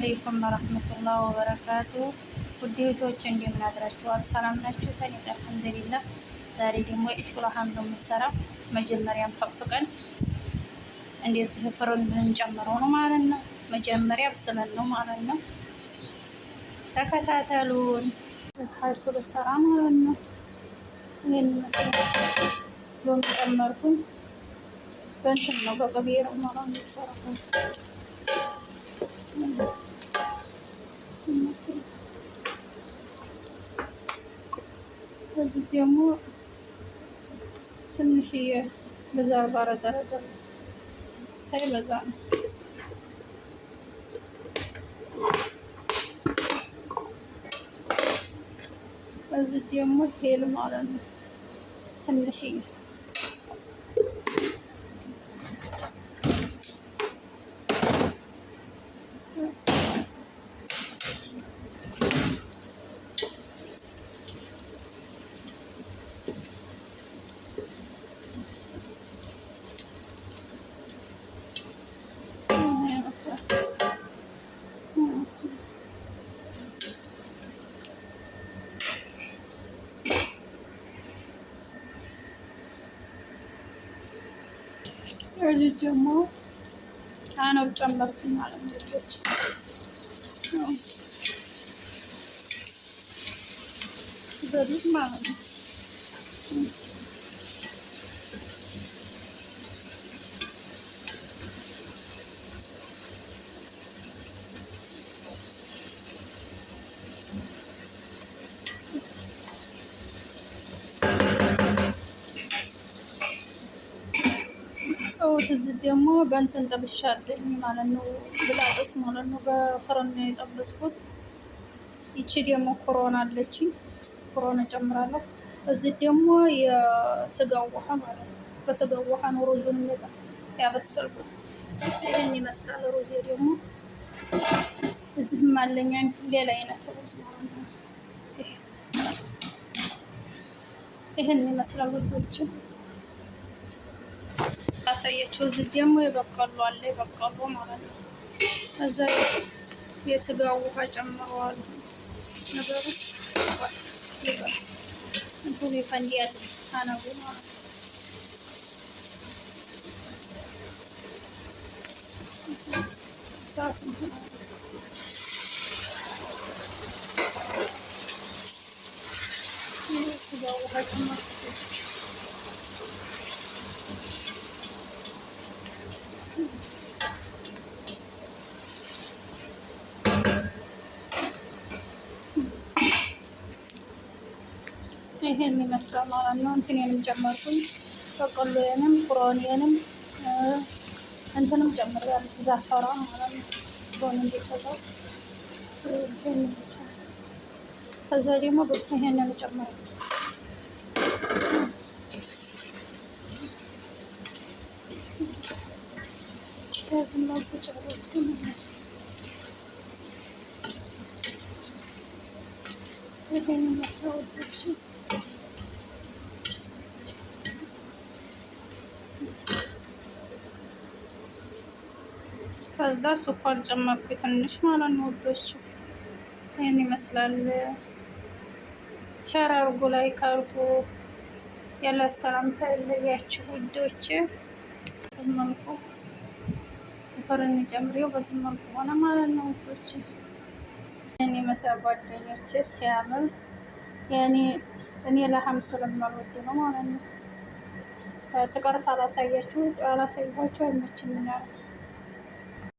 አለይኩም ወረህመቱላህ ወበረካቱ። ውድ እህቶች እንደምን አድራችኋል? ሰላም ናችሁ? ተኔ አልሐምዱሊላህ። ዛሬ ደግሞ ሹራሃም ነው የምንሰራው። መጀመሪያም ፈቅፍቀን እንደዚህ ፍርን ልንጨምረው ነው ማለት ነው። መጀመሪያ ብስለን ነው ማለት ነው። ተከታተሉን። ሀሹ ልሰራ ማለት ነው። ይህን ይመስላል። ሎሚ ጨመርኩኝ። በእንትን ነው በቅቤ ነው ማለት ነው የምሰራው። እዚህ ደግሞ ትንሽዬ ብዛር ባረጠረጠር ሳይበዛ ነው። እዚህ ደግሞ ሄል ማለት ነው ትንሽዬ። እዚህ ደግሞ አነብ ጨመርኩኝ ማለት ነው። ልጆች ዘቢብ ማለት ነው። እዚህ ደግሞ በእንትን ጠብሻለኝ ማለት ነው። ብላጥስ ማለት ነው። በፍርን ነው የጠበስኩት። ይቺ ደግሞ ኮሮና አለችኝ። ኮሮና ጨምራለሁ። እዚህ ደግሞ የስጋው ውሃ ማለት ነው። በስጋው ውሃ ነው ሩዙን ያበሰልኩት። ይህን ይመስላል ሩዜ ደግሞ እዚህም አለኝ ሌላ አይነት ሩዝ ማለት ነው። ይህን ይመስላል ውዶችን ያሳየችው። እዚህ ደግሞ የበቆሎ አለ የበቆሎ ማለት ነው። እዛ የስጋው ውሃ ጨምረዋል ነገሩ እንትኑ ይፈንዲያል አነቡ ማለት ነው። የስጋው ውሃ ጨምረዋል። ይሄን ይመስላል ማለት ነው። እንትኔንም ጨመርኩኝ በቆሎዬንም ቁሮኔንም እንትንም ጨምሬያለሁ ዛፈራ ማለት ነው። ሎን እንዲሰጠው ይሄን ይመስላል። ከዛ ደግሞ ይሄንን ጨምራለሁ። ከዚህ መልኩ ጨረስኩኝ። ይሄን ይመስላል። ከዛ ስኳር ጨመርኩ ትንሽ ማለት ነው ውዶች። ይህን ይመስላል። share አርጉ፣ like አርጉ። ያለ ሰላምታ ይለያችሁ ውዶች። በዚህ መልኩ فرن ጨምሬው በዚህ መልኩ ሆነ ማለት ነው ውዶች። ይህን ይመስላል ጓደኞቼ። ያምር ያኔ እኔ لحم ስለማልወድ ነው ማለት ነው። ትቀርፍ አላሳያችሁ አላሳይኋችሁ አይመችም።